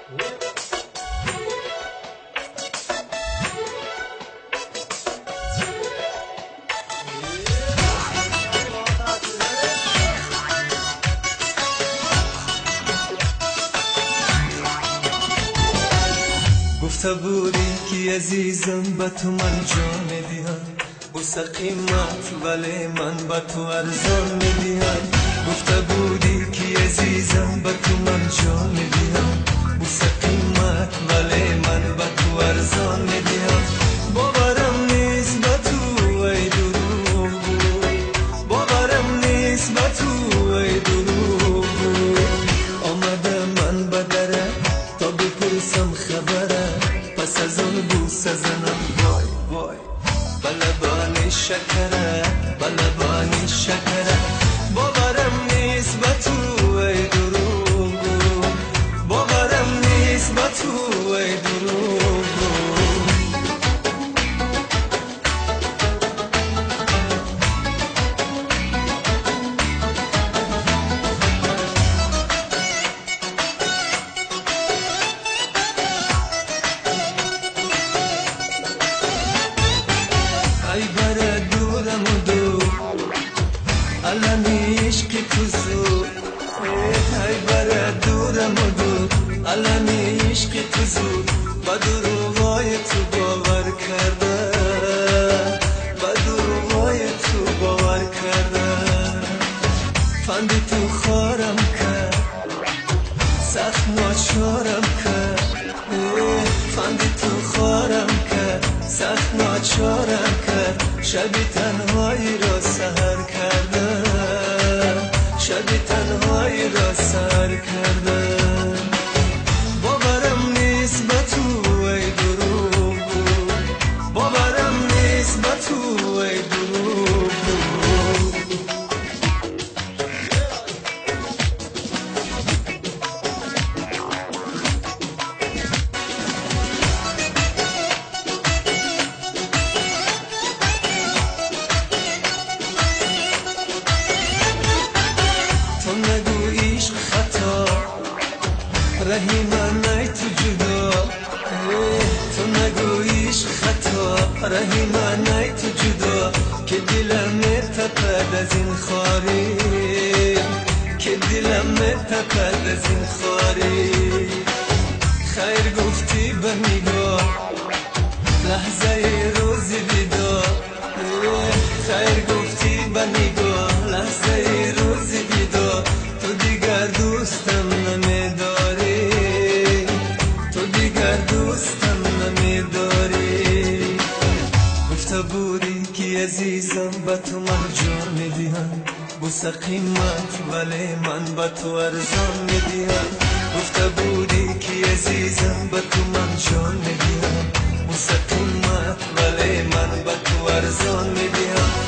گفته بودی که عزیزم به تو من جان میدهم، بوسه قیمت ولی من به تو ارزان میدهم. گفته بودی که عزیزم به تو من جان میدهم، بوسه قیمت ولی من به تو ارزان میدهم. باورم نیست به تو ای دروغ، باورم نیست به تو ای دروغ. آمده من به دره تا بپرسم خبره، پس از آن بوسه زنم وای وای بلبانی شکره، بلبانی شکره. باورم نیست به تو ای دروغ، باورم نیست به تو ای دروغ. ای بره دورم و دور علمی عشق تو زود، ای بره دورم و دور علمی عشق تو زود. با دروغای تو باور کرده، با دروغای تو باور کرده. فندی تو خارم کرد سخت ناچارم کرد، فندی تو خارم کرد سخت ناچارم کرد. شبی تنهایی را سحر کرده، شبی تنهایی را سحر کرده. باورم نیست به تو ای دروغ، باورم نیست به تو ای دروغ. تو نگو عشق خطا رهی من ای تو جدا، تو نگو عشق خطا رهی من ای تو جدا. که دلم تپد از این خاری، که دلم تپد از این خاری. خیر گفتی به نگاه لحظه روز ویدا، خیر گفتی به نگاه لحظه روز ویدا. تو دیگر دوستم نمیداری، تو دیگر دوستم نمیداری. گفته بودی که عزیزم به تو من جان میدهم، بوسه قیمت ولی من به تو ارزان میدهم. گفته بودی که عزیزم به تو من جان میدهم، بوسه قیمت ولی من به تو ارزان میدهم.